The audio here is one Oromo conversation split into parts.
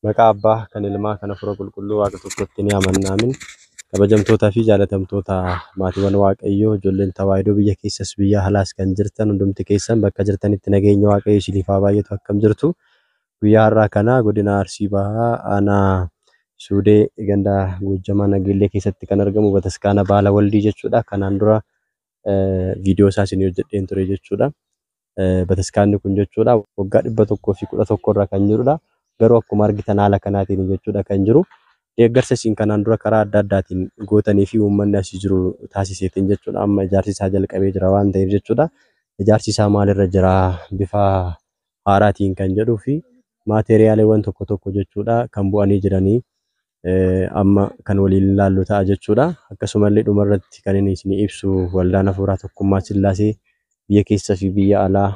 Maqaa Abbaa kan Ilmaa kan Hafuura Qulqulluu Waaqa tokkotti ni amanna. Amiin. Kabajamtootaa fi jaalatamtoota maatiiwwan Waaqayyoo ijoolleen Tawaahidoo biyya keessas biyya alaas kan jirtan hundumti keessan bakka jirtanitti nageenya Waaqayyoo isiniif haa baay'atu akkam jirtu. Guyyaa har'aa kana godina Arsii Bahaa aanaa Suudee ganda Goojjamaa Nageellee keessatti kan argamu bataskaana Baala Waldii jechuudha. Kanaan dura viidiyoo isaa isinii hojjedheen ture jechuudha. Bataskaanni kun jechuudha waggaa 111 irra kan jirudha. Garuu akkuma argitan haala kanaatiin jechuudha kan jiru. Deeggarsa isin kanaan dura karaa adda addaatiin gootanii fi uummanni asii jiru taasiseetiin jechuudha. Amma ijaarsi isaa jalqabee jira waan ta'eef jechuudha. Ijaarsi isaa maalirra jira bifa haaraatiin kan jedhuu fi maateriyaaliiwwan tokko tokko jechuudha kan bu'anii jiranii amma kan waliin ilaallu ta'a jechuudha. Akkasumallee dhumarratti kan inni isinii ibsu waldaan hafuuraa tokkummaa Sillaasee biyya keessa fi biyya alaa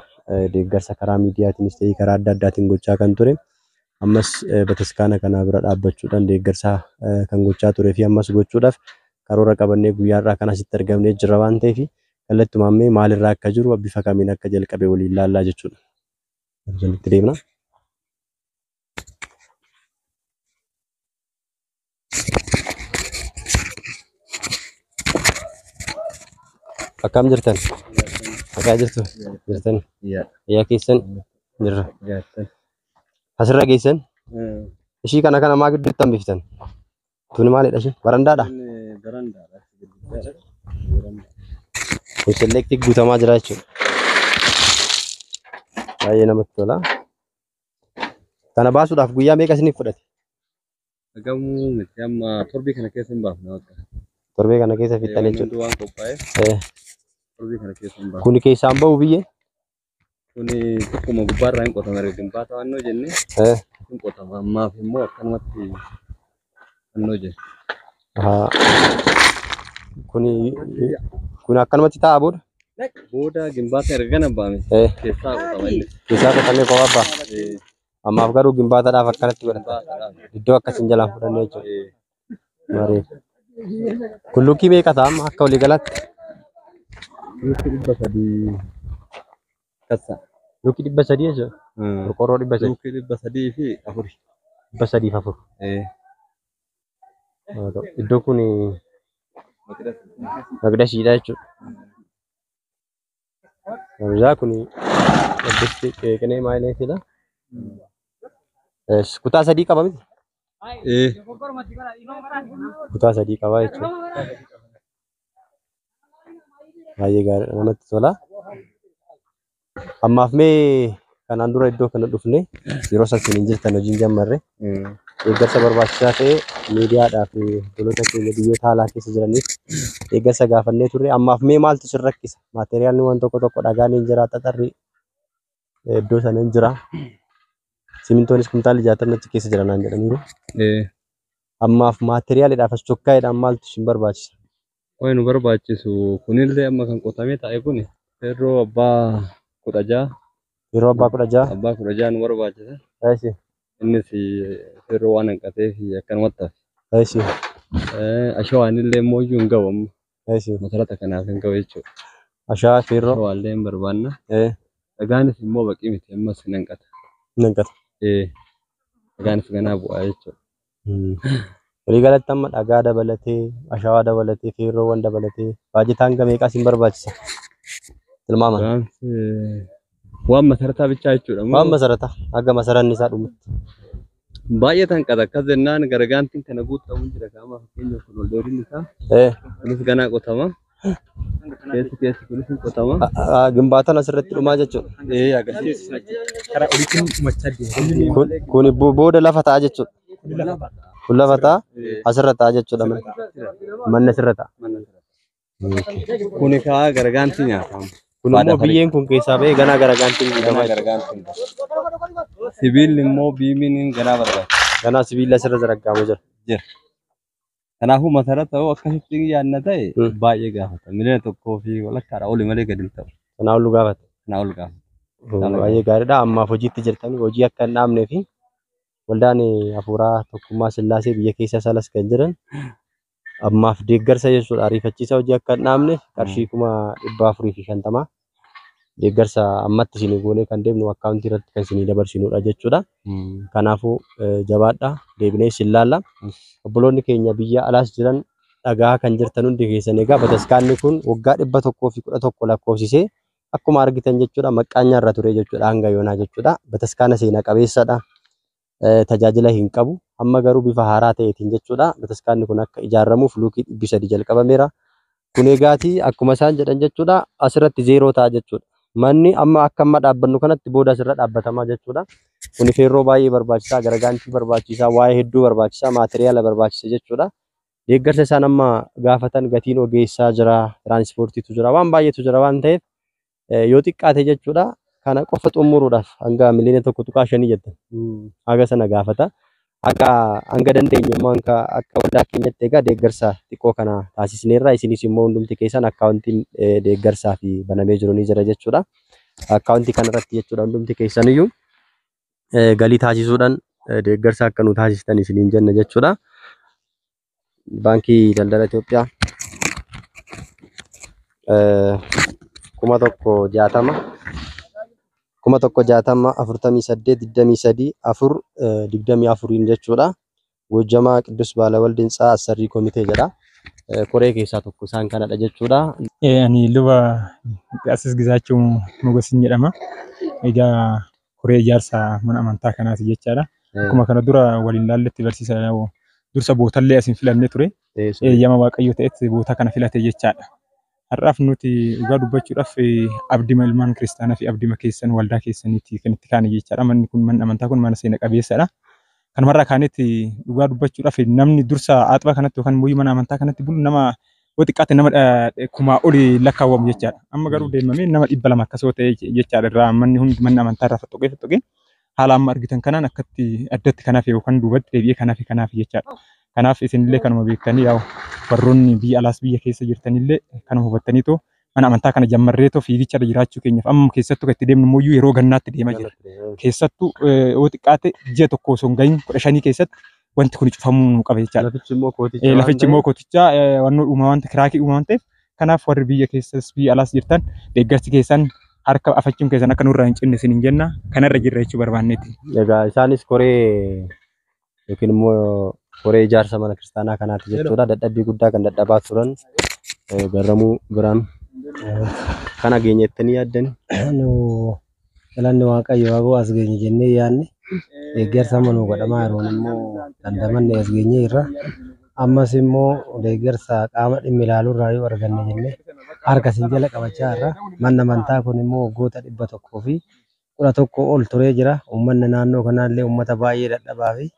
deeggarsa karaa miidiyaatiinis ta'ee karaa adda addaatiin gochaa kan ture. Ammas bataskaana kana bira dhaabbachuudhaan deeggarsa kan gochaa turee fi ammas gochuudhaaf karoora qabannee guyyaa har'aa kana asitti argamnee jirra waan ta'eef kallattumaan mee maalirraa akka jiru bifa kamiin akka jalqabe waliin ilaallaa jechuudha. Itti deemna. Akkam jirtan? Nagaa jirtu? Jirtan? Fayyaa keessan? Jirra. Asirra geessan? Ishii kana kana maa gidduutti hambiftan? Tuni maalidha ishii? Barandaadha? Kun selektii guutamaa jira jechuudha. Baay'ee namatti tola. Kana baasuudhaaf guyyaa meeqa isiniif fudhate? Hagamuu miti amma torbii kana keessa hin baafna bakka. Torbee kana keessa fixxan Waan jechuudha. hundi waan qophaa'eef torbii kana keessa hin baafna. Kuni keessaan bahu biyyee? Kuni tokkuma gubbaarraa hin qotama erga gimbaata waannoo jenne hin qotama ammaaf immoo akkanumatti waannoo jenne. Ahaa. Kuni kun akkanumatti ta'a booda? Booda gimbaata erga gana baame keessaa qotama innis. Keessaa qotamee kophaa ba'a. Ammaaf garuu gimbaataadhaaf akkanatti godhata. Gimbaataadhaaf. Iddoo akkasiin jalaan fudhanne jechuudha. Bareeda. Kun lukkii meeqa ta'a amma akka waliigalaatti? Lukkii 300 kassa. Lukkii 300 jechuudha. Qorqoorroo 300. Lukkii 304. 304. Iddoo kun maqdasiidha jechuudha. Kabajaa kun Qiddusti Qeeqnee Maayileetidha. Kutaa 3 qaba miti? Kutaa 3 qaba jechuudha. Baay'ee gaariidha namatti tola. Ammaaf mee kanaan dura iddoo kana dhufne yeroo san isin hin jirtan hojiin jammarre deeggarsa barbaachisaa ta'e miidiyaadhaa fi obboloota keenya biyyoota alaa keessa jiraniif deeggarsa gaafannee turre. Ammaaf mee maaltu isin rakkisa? Maateriyaalni waan tokko tokko dhagaan hin jira, xaxarri iddoo sana hin jira. Simintoonis kumtaalli 60 achi keessa jira naan jedhaniiru. Ammaaf maateriyaaliidhaaf as chokkaa'eedhaan maaltu isin barbaachisa? Wanni nu barbaachisu kunillee amma kan qotamee taa'e kun feerroo abbaa 16. Yeroo abbaa 16? Abbaa 16 nu barbaachisa. Eessi. Innis feerroo waan hanqateef akkanumatti hafe. Eessi. Ashawaan illee immoo iyyuu hin gahu amma. Eessi. Masarata kanaaf hin gahu jechuudha. Ashawaa feerroo. Ashawaa illee hin barbaanna. Dhagaanis immoo baqii miti ammas hin hanqata. Hin hanqata. Dhagaanis ganaa bu'aa jechuudha. Waliigalatti amma dhagaa dabalatee, ashawaa dabalatee, feerroowwan dabalatee baajetaan hanga meeqaa isin barbaachisa? Tilmaaman. Waan masarataa bichaa jechuudha. Waan masarataa haga masaranni isaa dhumutti. Baay'ee hanqata akkas jennaan gargaantiin kana guutamu jira qaama fakkeenyaaf kun ol dheerinni isaa. Kunis ganaa qotama. Keessi keessi kunis hin qotama. Gimbaatan asirratti dhumaa jechuudha. Agarsiisa. Karaa olitti dhumachaa deema. Kun booda lafa ta'a jechuudha. Kun lafa ta'a asirra ta'a jechuudha manni. Manni asirra ta'a. Kuni kaa gargaantii nyaatama. Kun immoo biyyeen kun keessaa ba'ee ganaa gargaantiin guutamaa jechuudha. Sibiilli immoo biimiin ganaa barbaachisa. Ganaa sibiilli asirra zaraggaamee jira. Jira. Kanaafuu masarata yoo akkasitti yaadna ta'e baay'ee gaafata. 1.5 miliyoona oli malee gadi hin ta'u. Kanaa ol gaafata. Kanaa ol gaafata. Baay'ee gaariidha. Ammaaf hojiitti jirtanii hojii akka hin dhaabnee fi waldaan hafuuraa tokkummaa Sillaasee biyya keessa salas kan jiran ammaaf deeggarsa jechuudha. Ariifachiisa hojii akka hin dhaabneef qarshii 450,000 Deeggarsa ammatti isinii goonee kan deemnu akkaawuntii irratti kan isinii dabarsinudha jechuudha. Kanaafuu jabaadhaa deebinee isin laalla. Obboloonni keenya biyya alaas jiran dhagaa kan jirtan hundi keessan egaa bataskaanni kun waggaa 111 lakkoofsisee akkuma argitan jechuudha maqqaanyaa irra ture jechuudha hanga yoonaa jechuudha. Bataskaana seena qabeessadha. Tajaajila hin qabu. Amma garuu bifa haaraa ta'eetiin jechuudha. Bataskaanni kun akka ijaaramuuf luukii 300 jalqabameera. Kun egaati akkuma isaan jedhan jechuudha asirratti zeeroo ta'a jechuudha. Manni amma akka amma dhaabbannu kanatti booda asirra dhaabbatamaa jechuudha. Kun feerroo baay'ee barbaachisaa, garagaantii barbaachisaa, waa'ee hedduu barbaachisaa, maateriyaala barbaachisa jechuudha. Deeggarsa isaan amma gaafatan gatiin ogeessaa jira, tiraanspoortiitu jira, waan baay'eetu jira waan ta'eef yoo xiqqaate jechuudha kana qofa xumuruudhaaf hanga miliyoona 1.5 jettan haga sana gaafata. Akka hanga dandeenye immoo akka waldaa keenyatti egaa deeggarsa xiqqoo kana taasisneerra. Isinis immoo hundumti keessan akkaawuntiin deeggarsaa fi banamee jiru ni jira jechuudha. Akkaawuntii kanarratti jechuudha hundumti keessaniyyuu galii taasisuudhaan deeggarsa akka nu taasistan isiniin jenna jechuudha. Baankii Daldala Itoophiyaa 1060 1060 48 23 4 24 jechuudha. Goojjamaa Qiddus Baalawald Hintsaa Assarrii Komitee jedha. Koree keessaa tokko isaan kanadha jechuudha. Ani luba Asis Gizaachuu Mogosin jedhama. Egaa koree ijaarsa mana amantaa kanaati jechaadha. Akkuma kana dura waliin laalletti barsiisa dursa bootallee asin filannee ture. Eeyyama Waaqayyoo ta'etti boota kana filate jechaadha. Har'aaf nuti dhugaa dubbachuudhaaf abdima ilmaan kiristaanaa fi abdima keessan waldaa keessaniiti kan itti kaane jechaadha. Manni kun manni amantaa kun mana seena qabeessadha. Kanumarraa kaanetti dhugaa dubbachuudhaaf namni dursa aaxba kanatti yookaan immoo mana amantaa kanatti bulu nama yoo xiqqaate nama 1000 oli lakkaawwamu jechaadha. Amma garuu deemamee nama 200 akkasoo ta'e jechaadha irraa manni hundi manni amantaa irraa fottoqee haala amma argitan kanaan akkatti addatti kanaaf yookaan duubatti deebi'ee kanaaf jechaadha. Kanaaf isinillee kanuma beektanii yaa'u warroonni biyya alaas biyya keessa jirtanillee kanuma hubattaniitoo mana amantaa kana jammarreetoo fiigicharra jiraachuu keenyaaf amma keessattuu kan itti deemnu immoo yeroo gannaatti deemaa jira. Keessattuu yoo xiqqaate ji'a tokko osoo hin gahin 15 keessatti wanti kun cufamuu nu qaba jechaadha. Lafichi immoo kootichaa wannoo uumaa waan kiraakii uumaa waan ta'eef kanaaf warri biyya keessas biyya alaas jirtan deeggarsi keessan harka afachuun keessan akka nurraa hin cinne isiniin jenna kanarra jirra jechuu barbaanneeti. Egaa isaanis koree yookiin immoo koree ijaarsa mana kiristaanaa kanaati jechuudha. Dadhabbii guddaa kan dadhabaa turan Garramuu Biraan kana geenyettanii yaaddani. Nu galanni Waaqayyo haa as geenye jennee yaadne deeggarsa amma nu godhamaa yeroon immoo dandamanne as geenye irra ammas immoo deeggarsa qaama dhimmi ilaalu irraa yoo arganne jennee harka isin jala qabachaa irra. Manni amantaa kun immoo waggoota 111 ol turee jira. Uummanni naannoo kanaallee uummata baay'ee dadhabaa fi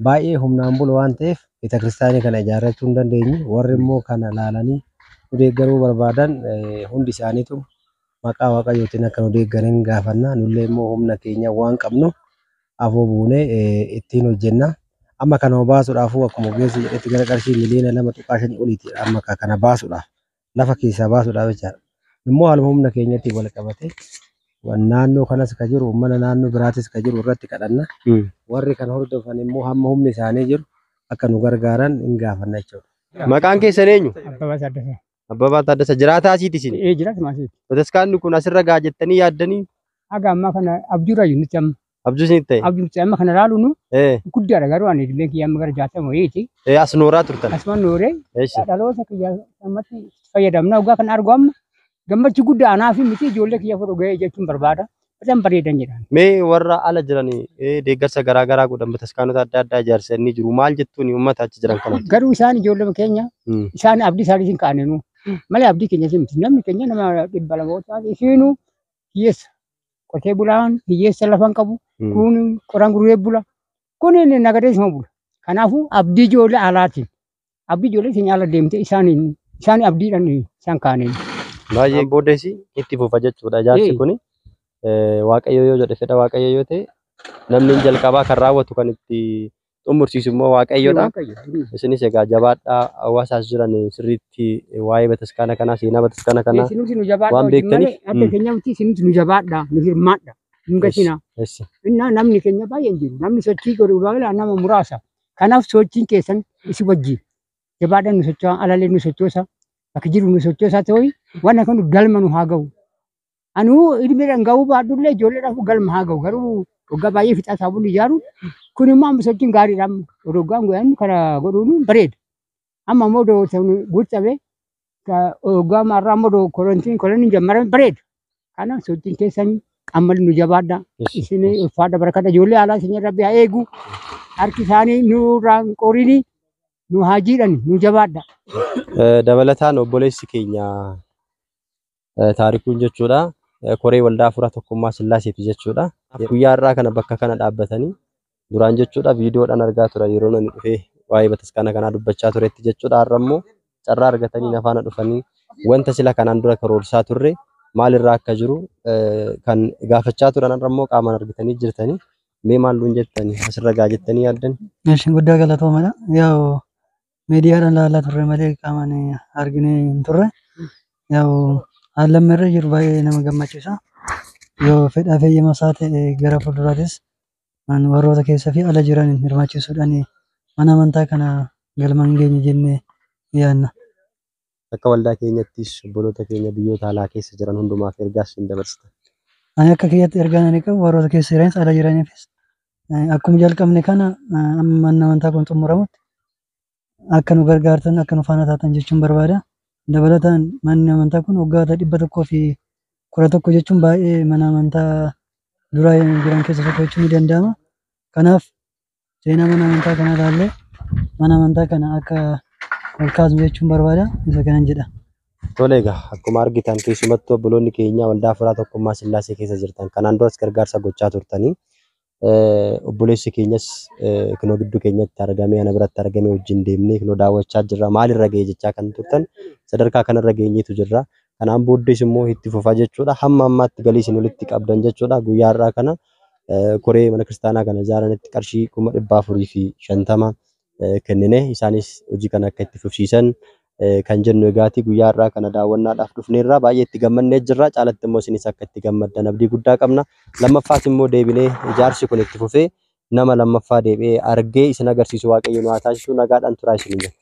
baay'ee humnaan bulu waan ta'eef beetakiristaanii kana ijaarrachuu hin dandeenye. Warri immoo kana laalanii nu deeggaruu barbaadan hundi isaaniitu maqaa Waaqayyootiin akka nu deeggaran gaafanna. Nullee immoo humna keenya waan qabnu afoo buunee ittiin hojjenna. Amma kana baasuudhaafuu akkuma ogeessi jedhetti gara qarshii miliyoona 2.5 oliiti amma kana baasuudhaaf lafa keessaa baasuudhaaf jechaadha. Immoo haaluma humna keenyatti wal qabate naannoo kanas ka jiru mana naannoo biraatis ka jiru irratti kadhanna. Warri kan hordofan immoo hamma humni isaanii jiru akka nu gargaaran hin gaafanna jechuudha. Maqaan keessan eenyu? Abbabaa Taaddasaa. Abbabaa Taaddasaa jiraataa asiiti isin? Ee jiraatuma asiiti. Bataskaanni kun asirra gahaa jettanii yaaddanii? Haga ammaa kana abjuurra jiru nuti amma. Abjuu isinitti ta'e? Abjuu nuti amma kana laalu nu guddaadha garuu ani idileen kiyya amma gara 60 wayiiti. As nooraa turtan? Asuma nooree dhaloota kiyya ammatti fayyadamna waggaa kana argu amma gammachuu guddaa anaa fi miti ijoollee kiyya fudhu ga'ee jechuun barbaada. Badan bareedan jedhan. Mee warra ala jiran deeggarsa garaa garaa godhan bataskaanota adda addaa ijaarsanii jiru maal jettuun uummata achi jiran kana? Garuu isaan ijoollee keenya isaan abdii isaanii hin kaanenu malee abdii keenya miti namni keenya nama 200 ta'an isiinuu hiyyeessa qotee bulaan hiyyeessa lafa hin qabu kun qoraan gurguree bula kun nagadeessuma bula. Kanaafuu abdii ijoollee alaatiin abdii ijoollee keenya ala deemte isaan abdiidhaan isaan kaaneen. Baay'ee booddees itti fufa jechuudha ijaarsi kuni. Waaqayyo yoo jedhe fedha Waaqayyo yoo ta'e namni jalqabaa kan raawwatu kan itti xumursiisu immoo Waaqayyoodha. Isinis egaa jabaadhaa hawaasaas jiran sirriitti waa'ee bataskaana kanaa seenaa bataskaana kanaa waan beektaniif. Adda keenya miti isinis nu jabaadhaa nu hirmaadhaa nu gatina. Innaa namni keenya baay'een jiru namni sochii godhu baay'ee nama muraasa. Kanaaf sochiin keessan isin wajjin jabaadhaa nu socho'aa alalee nu sochoosa bakka jiru nu sochoosaa ta'uu waan akka nu galma nu haa ga'u. Anuu ilmiidhaan ga'uu baadhullee ijoolleedhaaf galma haa ga'u garuu waggaa baay'ee fixaa saabulli ijaaru kun immoo amma sochiin gaariidha amma waggaan godhan kana godhuun bareeda. Amma immoo guuttame waggaa marraa immoo korontiin koloniin jammarame bareeda. Kana sochiin keessan ammallee nu jabaadha. Isin ulfaadha barakadha ijoollee alaa isin rabbi haa eegu. Harki isaanii nurraa hin qorini nu haa jiidhan nu jabaadha. Dabalataan obboleessi keenya Taarikuun jechuudha. Koree waldaa afuura tokkummaa Sillaaseeti jechuudha. Guyyaa har'aa kana bakka kana dhaabbatanii duraan jechuudha viidiyoodhaan argaa turan yeroo namni dhufee waa'ee bataskaana kanaa dubbachaa turetti jechuudha. Har'a immoo carraa argatanii nafaana dhufanii wanta sila kanaan dura karoorsaa turre maalirraa akka jiru kan gaafachaa turan har'a immoo qaamaan argitanii jirtanii. Mee maal nuun jettanii asirra gaa jettanii yaaddan? Meeshaan guddaa galatoomadha. Yaa'u miidiyaadhaan ilaalaa turre malee qaamaan arginee hin turre. Yaa'u haalli amma irra jiru baay'ee nama gammachiisa. Yoo fedhaa fi eeyyama isaa ta'e gara fuulduraatis warroota keessa fi ala jiran hirmaachisuudhaan mana amantaa kana galmaan geenye jennee yaadna. Akka waldaa keenyattis obboloota keenya biyyoota alaa keessa jiran hundumaaf ergaas hin dabarsita. Ani akka kiyyatti ergaan ani qabu warroota keessa jiranis ala jiraniifis akkuma jalqabne kana amma manni amantaa kun xumuramutti akka nu gargaartan akka nu faana taatan jechuun barbaada. Dabalataan manni amantaa kun waggoota 111 jechuun baay'ee mana amantaa duraa jiran keessa tokko jechuun ni danda'ama. Kanaaf seenaa mana amantaa kanaa ilaallee mana amantaa kana akka ol kaasnu jechuun barbaada. Isa kanan jedha. Tole egaa akkuma argitan keessumattuu obboloonni keenya waldaa afuuraa tokkummaa Sillaasee keessa jirtan kanaan duras gargaarsa gochaa turtanii obboleessi keenyas kunoo gidduu keenyatti argamee ana biratti argamee wajjin deemnee kunoo daawwachaa jirra maalirra ga'e jechaa kan turtan sadarkaa kanarra geenyeetu jirra. Kanaan booddees immoo itti fufaa jechuudha. Hamma ammaatti galii isin walitti qabdan jechuudha. Guyyaa har'aa kana koree mana kiristaanaa kana ijaaranitti qarshii 450,000 kennine isaanis hojii kana akka itti fufsiisan kan jennu egaati guyyaa har'aa kana daawwannaadhaaf dhufneerra baay'ee itti gammannee jirra. Caalatti immoo isinis akka itti gammaddan abdii guddaa qabna. Lammaffaas immoo deebinee ijaarsi kun itti fufee nama lammaffaa deebi'ee argee isin agarsiisu Waaqayyo nu haa taasisu. Nagaadhaan turaa isiniin jenna.